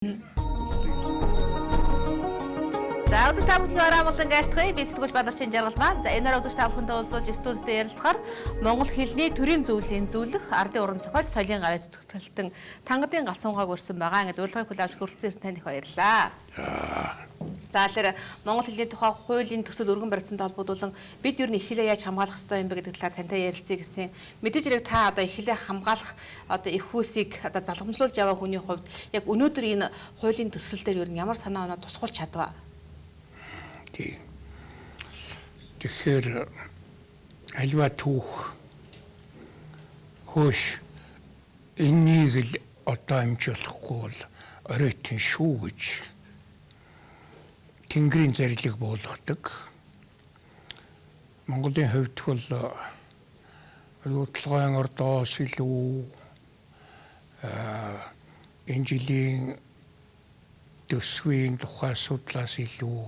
За, үзэгч та бүхний орой амгалан айлтгая. Би сэтгүүлч Бадарчин Жаргал маань. За, энэ орой үзэгч та бүхэндээ уулзуулж студид ярилцахаар Монгол хэлний төрийн зөвлөлийн зөвлөх ардын уран зохиолч соёлын гавьяа зүтгэлтэн Тангадын галсуунгааг өрсөн байгаа. Ингээд урилгыг хүлээн авч хүрэлцсэн танд их баярлалаа. За, тэгэхээр Монгол хэлний тухай хуулийн төсөл өргөн барьцсантай холбогдуулан бид ер нь их хэлээ яаж хамгаалах ёстой юм бэ гэдэг талаар тантай ярилцъя гэсэн. Мэдээж хэрэг та одоо их хэлээ хамгаалах одоо их хүүсийг одоо залгамжлуулж яваа хүний хувьд яг өнөөдөр энэ хуулийн төсөл дээр ер нь ямар санаа оноо тусгуулж чадваа? Тийм. Тэгэхээр альва түүх хөөш энэнийг л одоо амжуулахгүй бол оройтын шүү гэж Тэнгэрийн зарлиг буулгадаг. Монголын хувьд бол оюутлагын ордоос илүү энэ жилийн төсвийн тухай асуудлаас илүү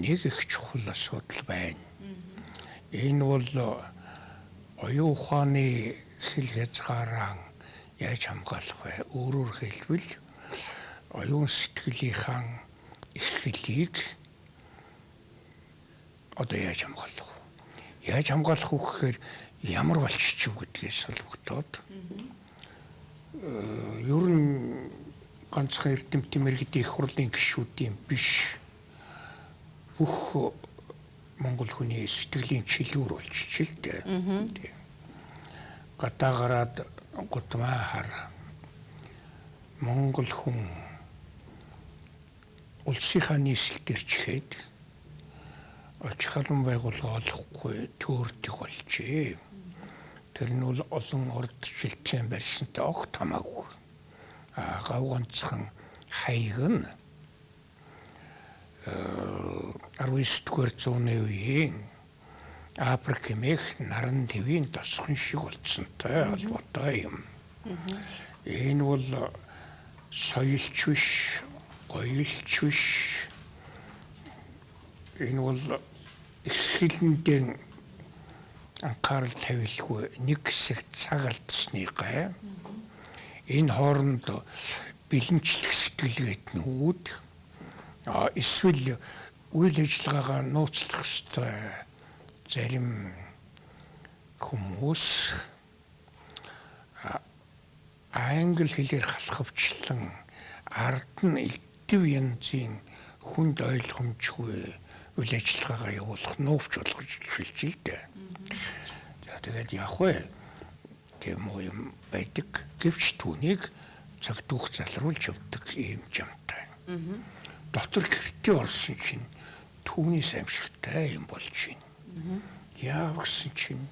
нэг их чухал асуудал байна. Энэ бол оюун ухааны хэл хязгаараа яаж хамгаалах вэ? Өөрөөр хэлбэл оюун сэтгэлийнхаа их хэлийг одоо яаж хамгаалах вэ? Яаж хамгаалах вэ гэхээр ямар болчих вэ гэдгээс холбогдоод ер нь ганцхан эрдэмтэн мэргэдийн их хурлын гишүүдийн биш, бүх монгол хүний сэтгэлийн чилүүр болчих л дээ. Тийм. Гадаа гараад гудмаа хар монгол хүн улсынхаа нийслэл дээр чихээд очих халуун байгууллага олохгүй төөрдөг болжээ. Тэр нь бол олон орд жилтэн барьсантай огт хамаагүй. А гав ганцхан хаяг нь 19 дугаар зууны үеийн Африк хэмээх наран твийн тосхон шиг болцсонтой холбоотой юм. Энэ бол соёлч биш, гоёлч биш. Энэ бол их хэлэндээ анхаарал тавилгүй нэг хэсэг цаг алдсны гай. Энэ хооронд бэлэнчлэх сэтгэлгээднүүд эсвэл үйл ажиллагаагаа нууцлах ёстой зарим хүмүүс англи хэлээр халахвчлан ард нь элдв янзын хүнд ойлгомжгүй үйл ажиллагаагаа явуулах нууц болгож эхэлж л дээ. За, тэгээд явах вэ? Тийм үү юм байдаг. Гэвч түүнийг цаг дүүх залруулж явдаг ийм жамтай. Дотор гэртээ орсон чинь түүнээс аимшигтай юм болж байна. Яав гэсэн чинь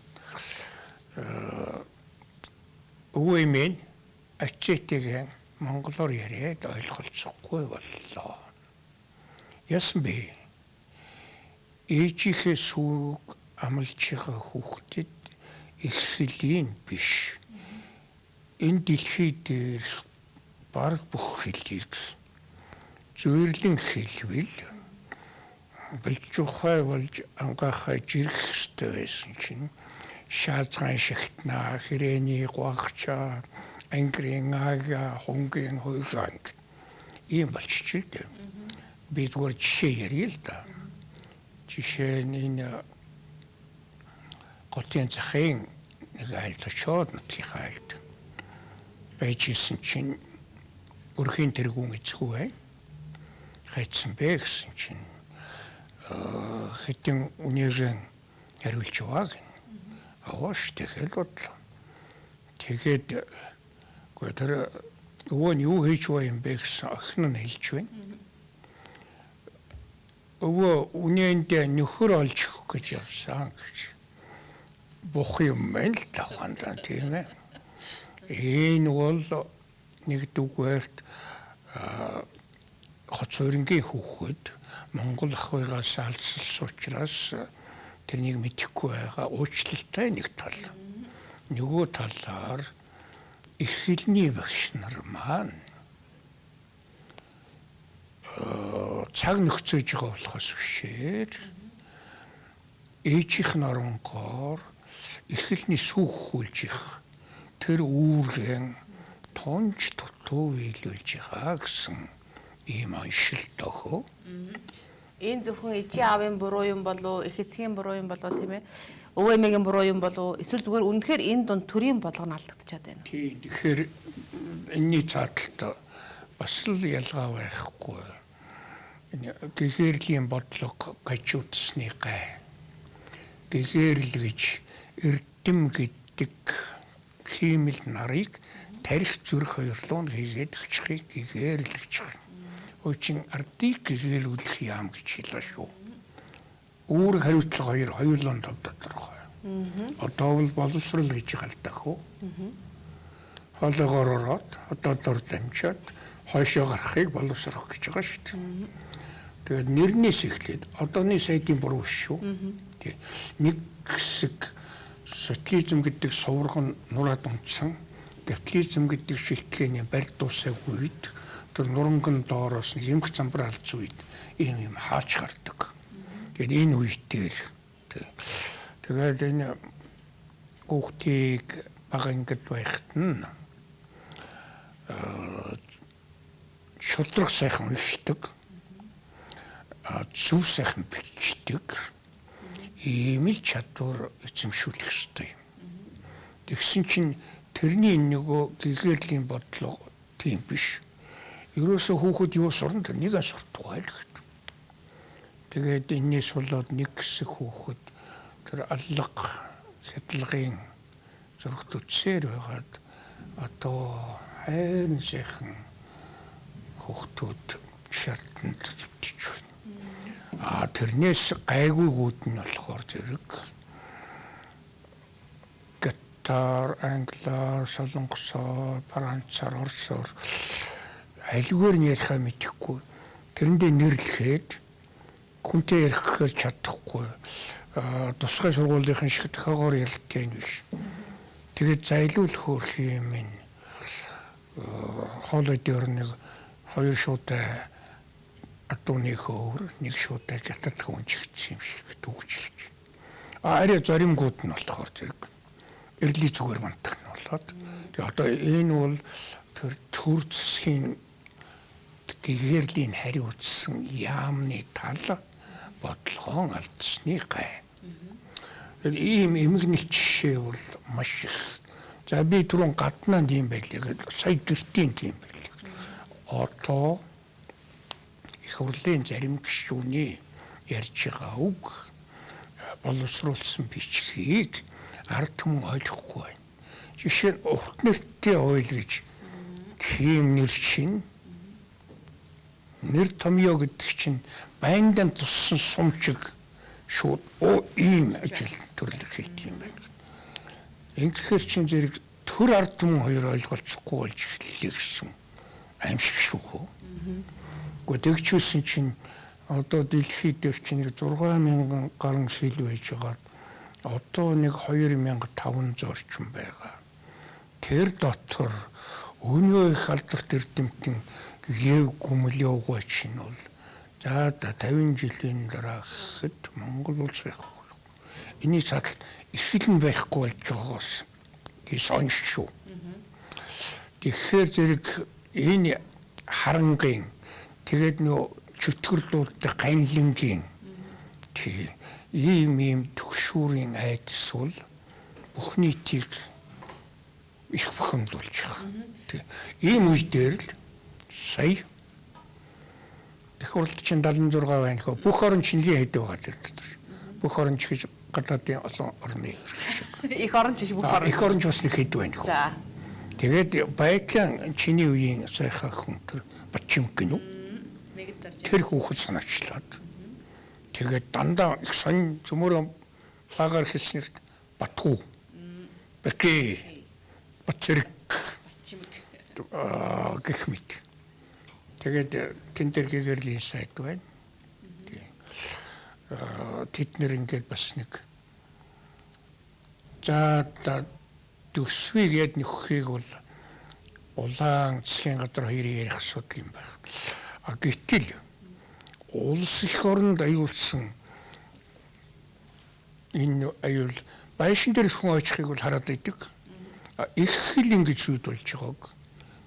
өвөө минь ачээтэйгээ монголоор яриад ойлголцохгүй боллоо. Яасан бэ? Ээжийнхээ сүүг амлж байгаа хүүхдэд их хэлийн биш. Энэ дэлхий дээр бараг бүх хэлийг зүйрлэн хэлвэл бэлжухай болж ангаахай жирэх ёстой байсан чинь шаазгаан шигтнаа, хэрээний гуагчаа, ангирын ага, хонгийн хуйгаанг ийм болчихжээ л дээ. Би зүгээр жишээ ярья л да. Жишээ нь энэ готын захын нэг айлд очоод нутгийнхаа айлд байж исэн чинь өрхийн тэргүүн эцгүй бай. Хайцсан бэ гэсэн чинь хэдэн үнээрэн хариулж яваа гэн. Авааш тэгэл бодлоо. Тэгээд үгүй тэр өвөө нь юу хийж байгаа юм бэ гэсэн охин нь хэлж байна. Өвөө үнээндээ нөхөр олж өгөх гэж явсан гэж. Бух юм байна л давхандаа, тийм ээ. Энэ бол нэгдүгээрт хоц өрнгийн хүүхэд Монгол ахуйгаас алдсан учраас тэрнийг мэдэхгүй байгаа уучлалтай нэг тал. Нөгөө талаар их хэлний багш нар маань цаг нөхцөж байгаа болохоос бишээр ээжийнх нь оронгоор их хэлний сүүх хүлж их тэр үүргэн тунж дутуу биелүүлж байгаа гэсэн Ийм оншилт охоо. Энэ зөвхөн ээжийн аавын буруу юм болов, эх эцгийн буруу юм болов тийм ээ. Өвөө эмээгийн буруу юм болов, эсвэл зүгээр үнэхээр энэ дунд төрийн бодлого нь алдагдчихад байна. Тийм. Тэгэхээр энэний цааталт бас л ялгаа байхгүй. Энэ гэгэрлийн бодлого гажуудсны гай. Гэгэрл гэж эрдэм гэдэг хиймэл нарыг тарих зүрх хоёрлуу нь хийгээд өгчихийг гэгэрл гэж байна. Хуучин ардыг гэгэрүүлэх яам гэж хэлээ шүү. Үүрэг хариуцлага хоёр хоёулын тов тодорхой. Одоо бол боловсрал гэж галдах уу? Хоолоогоор ороод одоо дор дамжаад хойшоо гарахыг боловсрох гэж байгаа шүү дээ. Тэгээд нэрнээс эхлээд одооны сайдын буруу шүү. Тэг. Нэг хэсэг социализм гэдэг сувраг нь нураад унтсан, капитализм гэдэг шилтгээний барь дуусаагүй үед тэр нуранган доороос нь эмх замбар алдсан үед ийм юм хаач гардаг. Тэгээд энэ үед дээр тэгээд энэ хүүхдийг бага ангид байхад нь шудраг сайхан уншдаг, зөв сайхан бичдэг ийм л чадвар эзэмшүүлэх ёстой юм. Тэгсэн чинь тэрний нөгөө гэгэрлийн бодлого тийм биш. Ерөөсөө хүүхэд юу сурна тэрнийг суртгаа л гэдэг. Тэгээд энэс болоод нэг хэсэг хүүхэд тэр аллага хядлагын зурагт үтсээр байгаад одоо хайрын сайхан хүүхдүүд шалтанд зүтгэж байна. А тэрнээс гайгүйгүүд нь болохоор зэрэг гитар, англиар, солонгосоор, францаар, орсоор альгээр нь ярихаа мэдэхгүй. Тэрэндээ нэрлэхэд хүнтэй ярих гэхээр чадахгүй. Тусгай сургуулийнхын шиг тохиогоор ярилттай нь биш. Тэгээд зайлуулах хөрх юм ин хоолой дээр нэг хоёр шуутай адууны хөөр, нэг шуутай гятад хүнжигдсэн юм шиг төгжиж. А арай зоримгууд нь болохоор зэрэг эрлийн зүгээр мантах нь болоод тэгээ одоо энэ бол тэр төр засгийн гэгэрлийн хариуцсан яамны тал бодлогоон алдсны гай. Тэгэхээр ийм эмгэнэл жишээ бол маш их. За би түрүүн гаднаа тийм байлээ гэж сая гэртийн тийм байлээ. Одоо их хурлын зарим гишүүний ярьж байгаа үг боловсруулсан бичгийг ард түмэн ойлгохгүй байна. Жишээ нь урт нэртэй ойл гэж тийм нэр чинь нэр томьёо гэдэг чинь байндан туссан сум шиг шууд ийм ажил төрлөх хэлдэг юм байна. Ингэхээр чинь зэрэг төр ард түмэн хоёр ойлголцохгүй болж эхэллээ гэсэн аимшиг шүү хөө. Гэхдээ тэгчүүлсэн чинь одоо дэлхий дээр чинь 6000 гаруй хил байж байгаа. Одоо нэг 2500 орчим байгаа. Тэр дотор өнөө их алдарт эрдэмтэн Лев Гумилёвга чинь бол за 50 жилийн дараа гэхэд Монгол улс байхгүй. Энэний цаатал их хэл нь байхгүй болж байгаагаас гэж сонш шүү. Тэгэхээр зэрэг энэ харангийн тэгээд нөө чөтгөрлүүлдэг ганлангийн тий ийм ийм төгшүүрийн айдас бол бүх нийтийг их бухимдуулж байгаа. Тий ийм үе дээр л сая их хурлд чинь 76 байна хөө бүх орон чинлийн хэд байгаа тэр дотор. Бүх орон ч гэж гадаадын олон орны шиг. Их орон ч бүх орон. Их орон ч бас нэг хэд байна хөө. За. Тэгээд байдлын чиний үеийн сайхан хүн тэр Батчимг гинүү. Тэр хүүхэд санаачлаад. Тэгээд дандаа их сонь цөмөрөө багаар хэлснэрт Батгуу. Бэки. Батцэрэг. Гэх мэт. Тэгээд тэн дээр гэгэрлийн сайд байна. Тэд нэр ингээд бас нэг за төсвийг яд нөхөхийг бол улаан засгийн газар хоёрын ярих асуудал юм байна. А гэтэл улс их оронд аюулсан энэ аюул байшин дээр хүн очихыг бол хараад идэг. Их хэл ингэж үйд болж байгааг.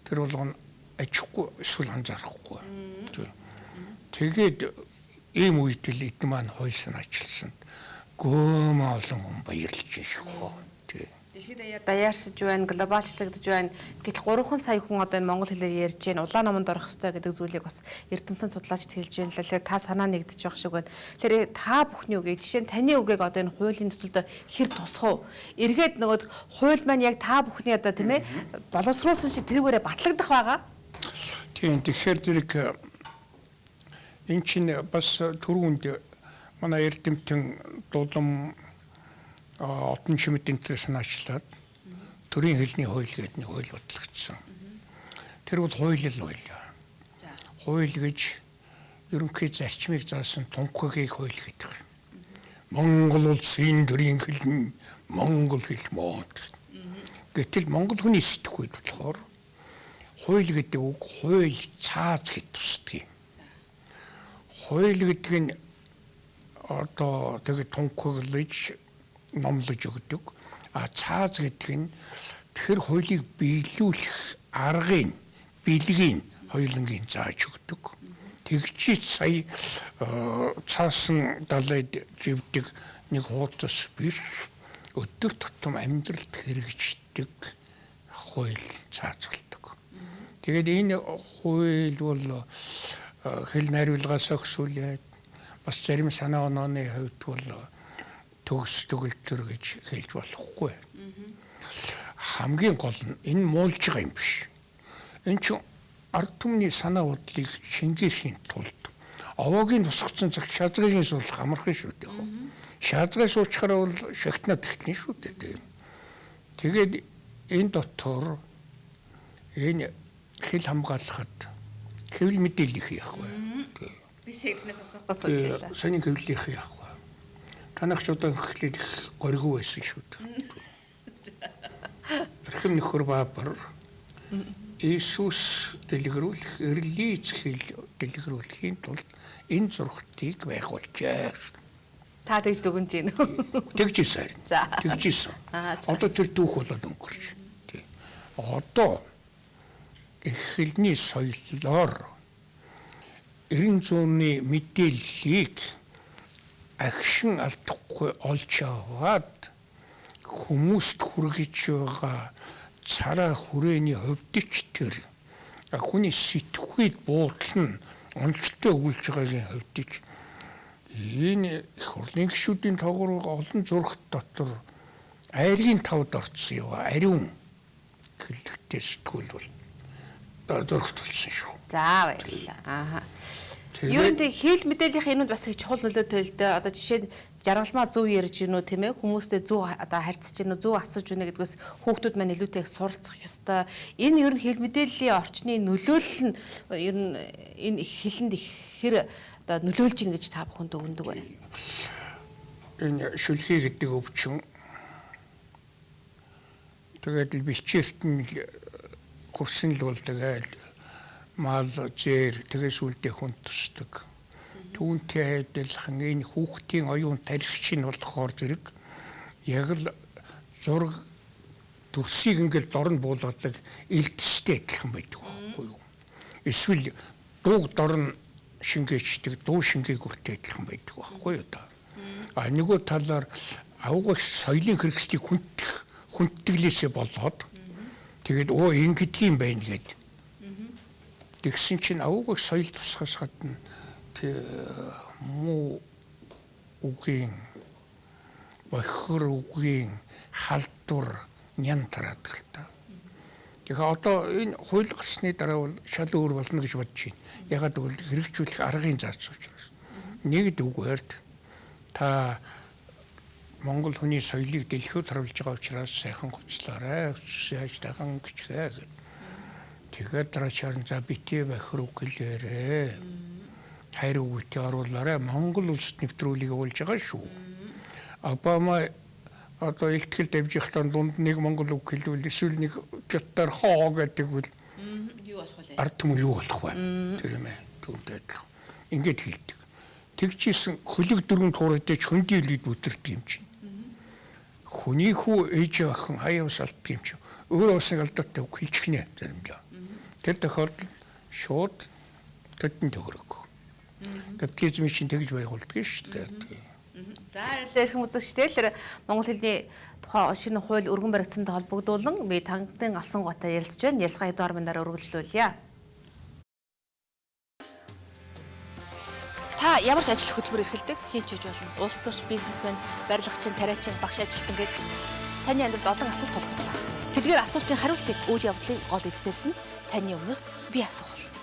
Тэр болгоно ажихгүй эсвэл анзаарахгүй. Тэгээд ийм үед л эд маань хууль санаачлсан. Гөөм олон хүн баярлж шүү. Дэлхийд даяар даяаршиж байна, глобалчлагдж байна. Гэтэл 3 сая хүн одоо энэ монгол хэлээр ярьж байна. Улаан номонд орох ёстой гэдэг зүйлийг бас эрдэмтэн судлаачид хэлж байна л. Тэгэхээр та санаа нэгдэж байгаа шиг байна. Тэгэхээр та бүхний үгийг, жишээ нь таны үгийг одоо энэ хуулийн төсөлд хэр тусах вэ? Эргээд нөгөө хууль маань яг та бүхний одоо тийм боловсруулсан шиг тэрүүгээрээ батлагдах байгаа. Тийм, тэгэхээр зэрэг энэ чинь бас түрүүнд манай эрдэмтэн дулам олон чимэд энэ санаачлаад төрийн хэлний хууль гэдэг нэг хууль батлагдсан. Тэр бол хууль л байлаа. Хууль гэж ерөнхий зарчмыг заасан тунхагийг хууль гэдэг. Монгол улсын төрийн хэл нь монгол хэл мод. Гэтэл монгол хүний сэтгхүйд болохоор хууль гэдэг үг хууль цааз гэж тусдаг юм. Хууль гэдэг нь одоо тэгээд тунхаглаж номлож өгдөг. А цааз гэдэг нь тэр хуулийг биелүүлэх аргыг, бэлгийг хоёулангийн зааж өгдөг. Тэгжиж сая цаасан далайд живдэг нэг хуудас биш, өдөр тутам амьдралд хэрэгждэг хууль цааз болдог. Тэгээд энэ хууль бол хэл найруулгаас өгсүүлээд бас зарим санаа онооны хувьд бол төгс төгөлтөр гэж хэлж болохгүй. Хамгийн гол нь энэ муулж байгаа юм биш. Энэ чинь ард түмний санаа бодлыг шингээхийн тулд овоогийн тусгацсан цаг шазгын суулгах амархан шүү дээ. Шазгай суучхаар бол шагтнаад эхэлнэ шүү дээ. Тэгээд энэ дотор энэ хэл хамгаалахад хэвлэл мэдээллийнх яах вэ? Би сэгднээс асуухгүй сууж байлаа. Сонин хэвлэлийнх яах вэ? Танах ч одоо эхлээд их гориггүй байсан шүү дээ. Эрхэм нөхөр Баабар Иесус дэлгэрүүлэх, эрлийц хэл дэлгэрүүлэхийн тулд энэ зургтыг байгуулжээ. Та тэгж дүгнэж гин үү? Тэгж ийсэн. Тэгж ийсэн. Одоо тэр түүх болоод өнгөрч. Тий. Одоо их хэлний соёлоор 90 зууны мэдээллийг агшин алдахгүй олж аваад хүмүүст хүргэж байгаа царай хүрээний хувьд ч тэр хүний сэтгхүйд буудлал нь онцлогтой өгүүлж байгаагийн хувьд ч энэ их хурлын гишүүдийн тоогоор олон зурагт дотор айргийн тавд орцсон юу ариун хэллэгтэй сэтгүүл бол зурагт болсон шүү. За баярлалаа. Ааха. Ер нь тэг хэл мэдээллийн энүүд бас их чухал нөлөөтэй л дээ. Одоо жишээ нь жаргалмаа зөв ярьж гинүү тийм хүмүүстэй зөв одоо харьцаж гинүү, зөв асууж гинэ гэдгээс хүүхдүүд маань илүүтэй их суралцах ёстой. Энэ ер нь хэл мэдээллийн орчны нөлөөлөл нь ер нь энэ хэлэнд их хэр одоо нөлөөлж гин гэж та бүхэнд өгөндөг вэ? Энэ шүлхий гэдэг өвчин тэгээд л бэлчээрт нь хурсан л бол тэгэл мал зээр тэгээ сүлдээ хүн тусдаг. Түүнтэй адилхан энэ хүүхдийн оюун тархич нь болохоор зэрэг яг л зураг төрсийг ингээл дорн буулгадаг элдстэй адилхан байдаг байхгүй юу? Эсвэл дууг дорн шингээчдэг, дуу шингээг өртөө адилхан байдаг байхгүй юу та? А нөгөө талаар авгас соёлын хэрэгслийг хүндэх хүндэтгэлээсээ болоод тэгээд өө ингэдэг юм байна гэд. Тэгсэн чинь авуугыг соёл тусахаас гадна муу үгийн бохир үгийн халдвар нян тараадаг л та. Тэгэхээр одоо энэ хууль гарсны дараа бол шал өөр болно гэж бодож байна. Ягаад гэвэл хэрэгжүүлэх аргын заасан учраас. Нэг дүүгээрт та Монгол хүний соёлыг дэлхийд харуулж байгаа учраас сайхан хувцлаарай, яаж тайхан гिचгээ гэд. Тэгээд дараачаар за битгий бохир үг хэлээрээ. Хайр үгтэй оруулаарай. Монгол улсад нэвтрүүлгийг явуулж байгаа шүү. Обама одоо илтгэл давжихтаа дунд нэг монгол үг хэлвэл эсвэл нэг жаттаар хоо гэдэг бол юу болох вэ? Ард түмэн юу болох вэ? Тийм ээ. Түүнтэй адилхан. Ингээд хэлдэг. Тэгжсэн хөлөг дөрөв туурайтай ч хөндий илүүд бүдэрдэг юм чинь. Хүний хүү ээж охин хаяа ус алддаг юм чинь. Өөр усныг алдаатай үг хэлчихнэ заримдаа. Тэр тохиолдолд шууд төдөн төгрөг. Капитализмын чинь тэгж байгуулдаг шүү дээ. За баярлалаа эрхэм үзэгчдээ. Тэр монгол хэлний тухай шинэ хууль өргөн баригдсантай холбогдуулан би Тангадын Галсангуйтай ярилцж байна. Ярилцлагын дугаар мандаар үргэлжлүүлье. Та ямар ч ажил хөдөлмөр эрхэлдэг, хэн ч хийж болно. Улс төрч, бизнесмен, барилгачин, тариачин, багш ажилтан гээд таны амьдралд олон асуулт тулгардаг. Тэдгээр асуултын хариултыг үйл явдлын гол эзнээс нь таны өмнөөс би асуух болно.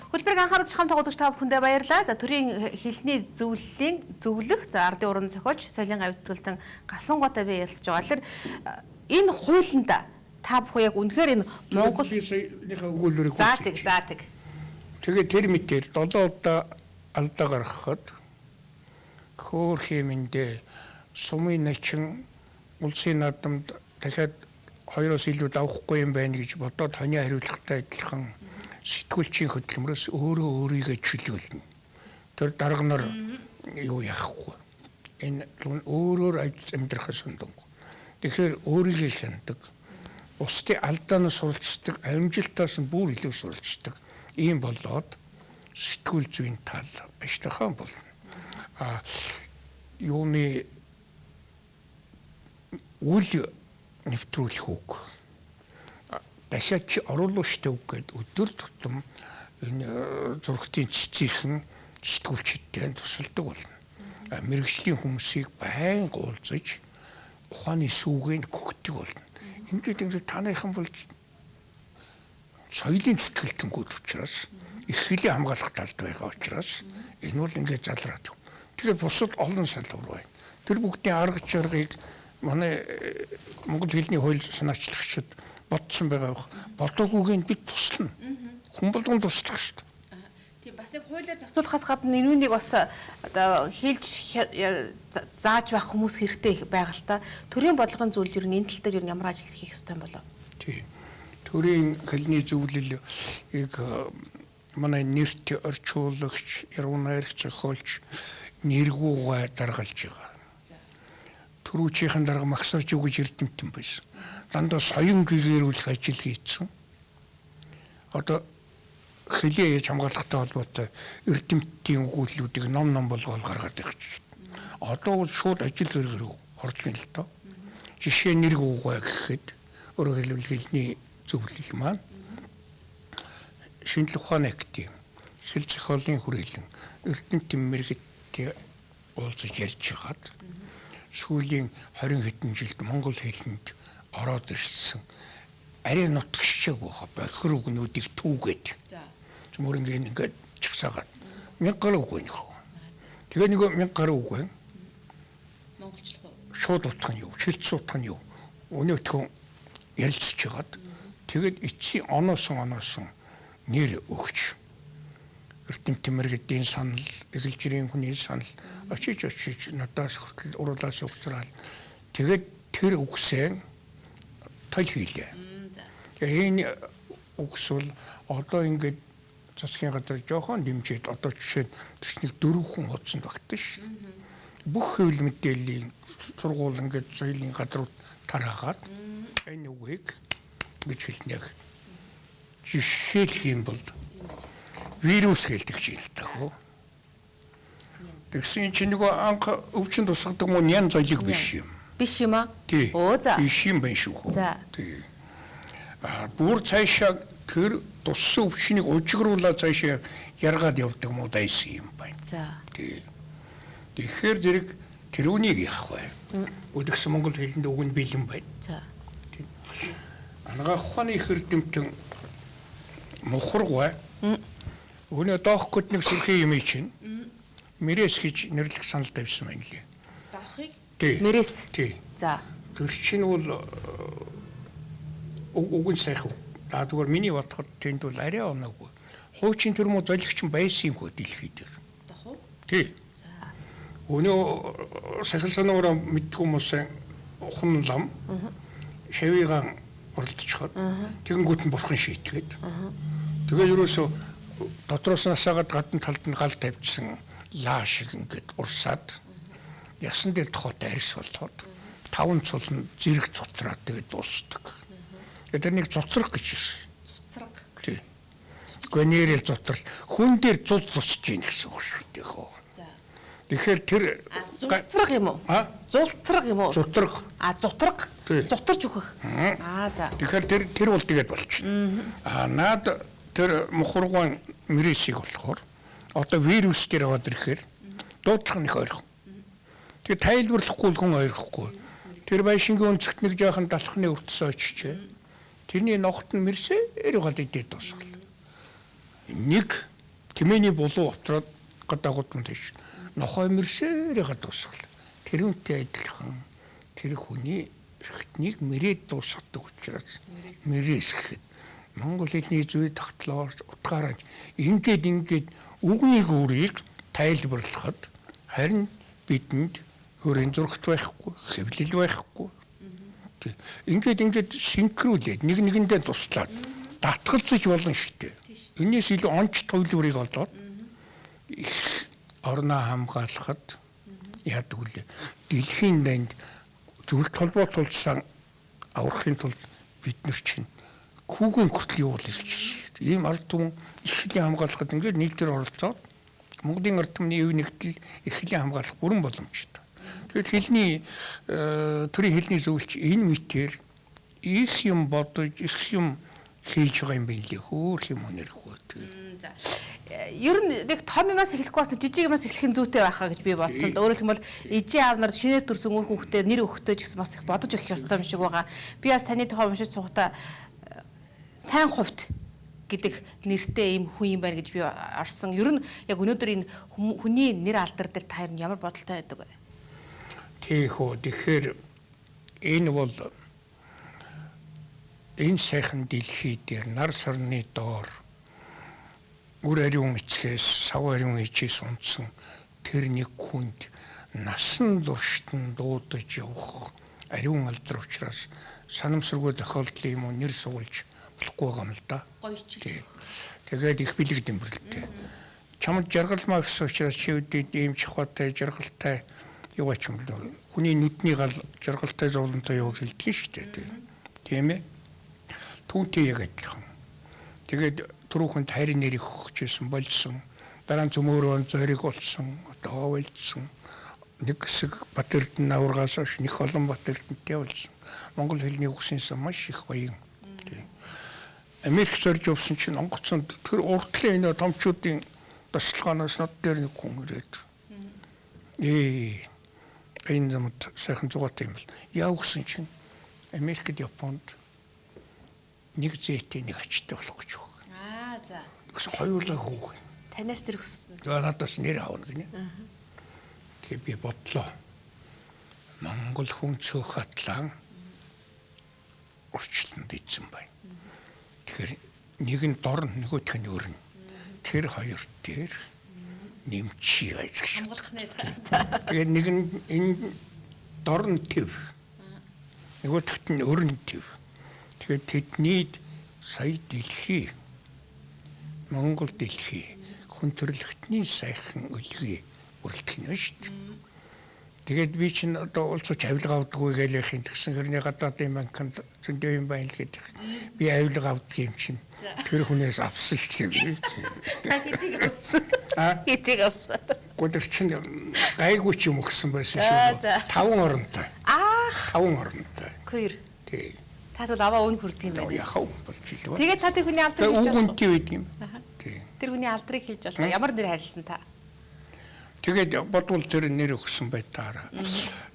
Хөтөлбөрийг анхааруулж хамт үзэгч та бүхэндээ баярлалаа. За төрийн хэлний зөвлөлийн зөвлөх, за ардын уран зохиолч Соёлын гавь зүтгэлтэн Галсангуйтай би ярилцж байгаа. Тэгэхээр энэ хуулинд та бүхэн яг үнэхээр энэ Монгол хэлнийхээ өгүүлбэрийг за тэг. Тэгээ тэр мэтээр 7 удаа алдаа гаргахад хөөр хэмэндээ сумын начин улсын наадамд дахиад 2-оос илүү давахгүй юм байна гэж бодоод хоны хариуцлагатай адилхан сэтгүүлчийн хөдөлмөрөөс өөрөө өөрийгөө чөлөөлнө. Тэр дарга нар юу яахгүй. Энэ өөрөөр амьдрахаас өндөг. Тэгэхээр өөрийгөө хяндаг, бусдын алдаанаас суралцдаг, амжилтаас нь бүр илүү суралцдаг. Ийм болоод сэтгүүл зүйн тал ажтайхан болно. А юуны үл нэвтрүүлэх үг дахиад чи оруулах штэ үг гэд өдөр тутам энэ зурагтын цэцийнхэн сэтгүүлчдтэй тусалдаг болно. Мэргэжлийн хүмүүсийг байнга уулзаж ухааны сүүгийг өгдөг болно. Ингээд ингээд таныхан бол соёлын зүтгэлтэнгүүд учраас их хэлийг хамгаалах талд байгаа учраас энэ бол ингээд залраад. Тэгэхээр бусад олон салбар байна. Тэр бүгдийн арга чаргыг манай монгол хэлний хууль санаачлагчид бодсон байгаа бох. Бодоогүйг нь бид туслана. Хүн болгон туслах шүү дээ. Тийм бас нэг хуулиар зохицуулахаас гадна энүүнийг бас одоо хэлж зааж байх хүмүүс хэрэгтэй байгаа л та. Төрийн бодлогын зүйл ер нь энэ тал дээр ер нь ямар ажил хийх ёстой юм болов? Тийм. Төрийн хэлний зөвлөлийг манай нэрт орчуулагч, яруу найрагч, зохиолч нэргүүгээ даргалж байгаа. Түрүүчийнхэн дарга магсарч өгч эрдэмтэн байсан. Дандаа соён гэгэрүүлэх ажил хийсэн. Одоо хэлээ яаж хамгаалахтай холбоотой эрдэмтдийн өгүүллүүдийг ном ном болгоод гаргаад ирж байна. Одоо бол шууд ажил хэрэг рүү орж ийн л доо. Жишээ нэрг уугаа гэхэд өөрөөр хэлбэл хэлний зөвлөл маань шинжлэх ухааны академи, хэл зохиолын хүрээлэн эрдэмтэн мэрэгдээ уулзаж ярьж хагаад сүүлийн 20 хэдэн жилд монгол хэлэнд ороод ирсэн арай нутагшчааг байгаа бохир үгнүүдийг түүгээд. Мөр ингээд чагсаагаад 1000 гаруй үг байна. Тэгээ нөгөө 1000 гаруй үг байна. Монголчлох уу? Шууд утга нь юу? Шилжсэн утга нь юу? Өнөөдхөн ярилцж хагаад тэгээд эцсийн оноосон нэр өгч эрдэмтэн мэргэдийн санал, эгэлжирийн хүний санал очиж надаас хүртэл уруулаас угцраал. Тэгээд тэр үгсээ тол хийлээ. Тэгээ энэ үгс бол одоо ингээд засгийн газар жоохон дэмжиж одоо жишээ нь 44 хүн хуудсанд багтсан шүү. Бүх хэвлэл мэдээллийн сургууль ингээд соёлын газрууд тараагаад энэ үгийг гэж хэлнэ. Жишээлх юм бол вирус гэлдэг чинь л та хөө. Тэгсэн чинь нөгөө анх өвчин тусгадаг мөн нян золиг биш юм. Биш юм аа? Оо за. Биш юм байна шүү хөө. За. Тий. А бүр цаашаа тэр туссан өвчнийг ужигруулаад цаашаа яргаад явдаг муу дайсан юм байна. За. Тий. Тэгэхээр зэрэг тэрүүнийг яах вэ? Өдөгсөн монгол хэлэнд үг нь бэлэн байна. За. Тий. Анагаах ухааны их эрдэмтэн мухаргай. Өнөө доох гэд нэг сүрхий юм чинь Мэрэс гэж нэрлэх санал тавьсан байна лээ. Доохыг? Тий. Мэрэс. Тий. За. Тэр чинь бол уг нь сайхан. За зүгээр миний бодоход тэнд бол арай оноогүй. Хуучин тэр муу золигч байсан юм хөө дэлхий дээр. Доох уу? Тий. За. Өнөө сахил санаагаараа мэддэг хүмүүс хон лам шавигаан оролдчиход тэгэнгүүт нь бурхан шийтгээд. Тэгээ ерөөсөө дотроос нь асаагаад гадна талд нь гал тавьчихсан лаа шиг ингээд урсаад ясан дээр тохоотой арьс болоод таван цул нь зэрэг цуцраад тэгээд дуусдаг. Тэгээд тэрнийг цуцраг гэж хэлсэн. Цуцраг. Тий. Гэхдээ нэрэл цуцрал хүн дээр зул зусж гин гэсэн үг шүү дээ хөө. За. Тэгэхээр тэр Зулцраг юм уу? А? Зулцраг юм уу? Зутраг. А зутраг. Тий. Зутарч өгөх. Аа за. Тэгэхээр тэр тэр бол тэгээд болчихно. А наад тэр мухаргуун мөрөөсийг болохоор одоо вирус дээр аваад ирэхээр дуудлага нь их ойрхон. Тэгээ тайлбарлахгүй л хүн ойрохгүй. Тэр байшингийн өнцөгт нэг жаахан далхны өвтс очижээ. Тэрний ногт нь мэрсээр гол идээд дуусгал. Нэг тэмээний булуу утраад гадаагууд нь тийш. Нохой мэрсээр гол дуусгал. Тэрүүнтэй адилхан тэр хүний эрхтнийг мөрөөд дуусгадаг учраас мөрөөс гэхэд монгол хэлний зүй тогтлоор утгаараа ингээд ингээд үгний гүрийг тайлбарлахад харин бидэнд өөрийн зурагт байхгүй, хэвлэл байхгүй. Ингээд ингээд синхруулээд нэг нэгэндээ туслаад татгалзаж болно шүү дээ. Энээс илүү онч туйлбарыг олоод их орноо хамгаалахад яадаг үлээ. Дэлхийн дайнд зөвлөлт холбоот тулсан аврахын тулд бид нар чинь хүүгийн хүртэл явуул ирж шүү дээ. Ийм ард түмэн их хэлийн хамгаалахад ингээд нийтээр оролцоод Монголын ард түмний эв нэгдэл их хэлийн хамгаалах бүрэн боломжтой. Тэгэхээр хэлний төрийн хэлний зөвлөлч энэ мэтээр их юм бодож, их юм хийж байгаа юм билээ. Хөөх юм өнөрөх үү. За. Ер нь нэг том юмнаас эхлэхгүй бас жижиг юмнаас эхлэх нь зүйтэй байхаа гэж би бодсон л да. Өөрөөр хэлбэл ээжийн аав нар шинээр төрсэн үр хүүхдээ нэр өгөхдөө ч гэсэн бас их бодож өгөх ёстой юм шиг байгаа. Би бас таны тухай уншиж суухдаа сайн хувьд гэдэг нэртэй ийм хүн юм байна гэж би орсон. Ер нь яг өнөөдөр энэ хүний нэр алдар дээр та ер нь ямар бодолтой байдаг вэ? Тийх үү. Тэгэхээр энэ бол энэ сайхан дэлхий дээр нар сарны доор үр ариун эцгээс сав ариун ээжээс унтсан тэр нэг хүнд насан туршид дуудаж явах ариун алдар учраас санамсаргүй тохиолдол юм уу нэр суулж болохгүй байгаа юм л да. Гоёч. Тэгээд их бэлэг дэмбэрлэлтэй. Чамд жаргалмаа гэсэн учраас чи үдээд ийм чахватай жаргалтай юу ач юм л хүний нүдний гал жаргалтай зовлонтой юу хэлдэг шүү дээ. Тийм ээ. Түүнтэй яг адилхан. Тэгээд түрүүхэн тайрын нэрийг өгчээсэн болсон. Дараа нь цөмөөрөө зориг болсон, одоо болцсон. Нэг хэсэг Бат-Эрдэнэ аваргаас хойш нэг олон Бат-Эрдэнэтэй болсон. Монгол хэлний үгсээс маш их баян. Америк зорж явсан чинь онгоцонд тэр уртлын энэ томчуудын тасалгаанаас над дээр нэг хүн ирээд энэ замд сайхан зугаатай юм бол яв гэсэн чинь Америкт Японд нэг зээтэй нэг ачтай болох гэж байна. Аа за. Тэгсэн хоёулаа хүүхэн. Танаас тэр өссөн. Тэгээ надаас нэр авна гинэ. Тэгээ би бодлоо. Монгол хүн цөөх атлан урчланд ийдсэн байна. Тэгэхээр нэг нь дорн нөгөөх нь өрнө. Тэр хоёр дээр нэмчи гэж. Тэгээ нэг нь энэ дорн төв. Нөгөөх нь өрн төв. Тэгэхээр тэднийд сая дэлхий Монгол дэлхий хүн төрөлхтний сайхан өлгий бүрэлдэх нь шүү дээ. Тэгээд би чинь одоо улс уч авилга авдаггүй гэлэх юм тэгсэн хэрний гадаадын банкнд зөндөө юм байна л гэдэг. Би авилга авдаг юм чинь. Тэр хүнээс авсан шүү дээ. Та хэдийг авсан? Хэдийг авсан? Гүдэр чинь гайгүй ч юм өгсөн байсан шүү. 5 оронтой. Аа 5 оронтой. Күйр. Тий. Та бол аваа өн хүрдэг юм байна. Яхаа болж илээ. Тэгээд та тэр хүний алдрыг хийж болох. Үгүнтэй байдаг юм. Тий. Тэр хүний алдрыг хийж болох. Ямар нэр харилсан та? Тэгээд бодвол тэр нэр өгсөн байтаараа.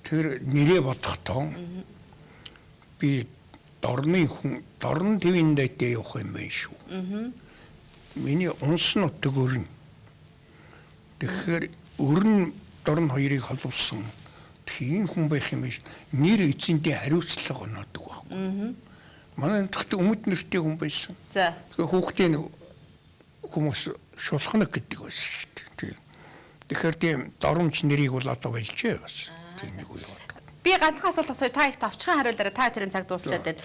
Тэр нэрээ бодохдоо би дорны хүн дорн твийн дайтай явах юм байна шүү. Миний унс нутаг өрнө. Тэгэхээр өрн дорн хоёрыг холбосон тийм хүн байх юм биш. Нэр эзэндээ хариуцлага оноодог байхгүй. Манай нутагт өмд нэртэй хүн байсан. За. Тэгэхээр хүүхдийн хүмүүс шулхнаг гэдэг байсан шүү дээ. Тэгэхээр тийм доромж нэрийг бол одоо болжээ бас. Тийм нэг үе байна. Би ганцхан асуулт асууя. Та их товчхон хариулаарай. Та тэрийн цаг дуусчаад байна.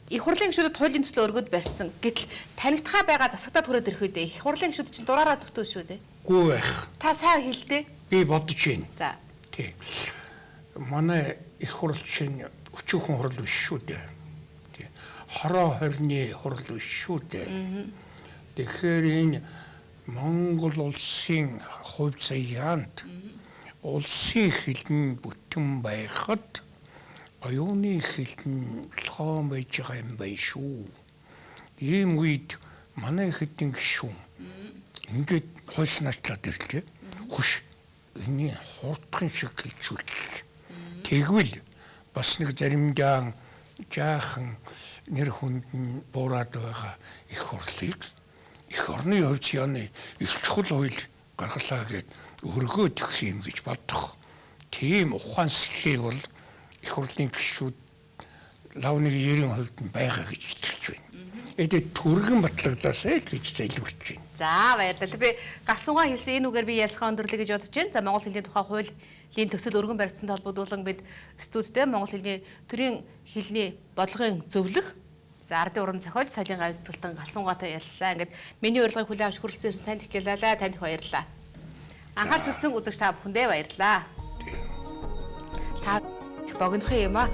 Их хурлын гишүүдэд хуулийн төслөө өргөд барьсан. Гэтэл танигдхаа байгаа засагтаа түрээд ирэх үедээ их хурлын гишүүд чинь дураараа бүтэн шүү дээ. Гүү байх. Та сайн хэлдэ. Би бодож байна. За. Тий. Манай их хурл чинь өчүүхэн хурл биш шүү дээ. Тий. хороо хорины хурал биш шүү дээ. Тэгэхээр энэ Монгол улсын хувь заяанд улсын хэл нь бүтэн байхад оюуны хэл нь лхоон байж байгаа юм байна шүү. Ийм үед манай хэдэн гишүүн ингээд хойснаачлаад ирлээ. Хүш энэ хурдхан шиг хэлцүүлж. Тэгвэл бас нэг заримдаа жаахан нэр хүнд нь буураад байгаа их хурлыг эх орны хувьд яаны их чухал хууль гаргалаа гэд өргөөд өгөх юм гэж бодох. Тийм ухаан сэтгэлийг бол эх хурлын гишүүд лавны 90% нь байгаа гэж итгэж байна. Тэгээд түргэн батлагдаасай л гэж залбирч байна. За баярлалаа. Би галсангаа хэлсэн энэ үгээр би ярилцлага өндөрлөе гэж бодож байна. За Монгол хэлний тухай хуулийн төсөл өргөн баригдсантай холбогдуулан бид студидтэй Монгол хэлний төрийн хэлний бодлогын зөвлөх за ардын уран зохиолч соёлын гавь зүтгэлтэн галсангаатай ярилцлаа. Ингээд миний урилгыг хүлээн авч хүрэлцээсэн танд их баярлалаа. Танд их баярлалаа. Анхаарч үзсэн үзэгч та бүхэндээ баярлалаа. Та их богинох юм аа.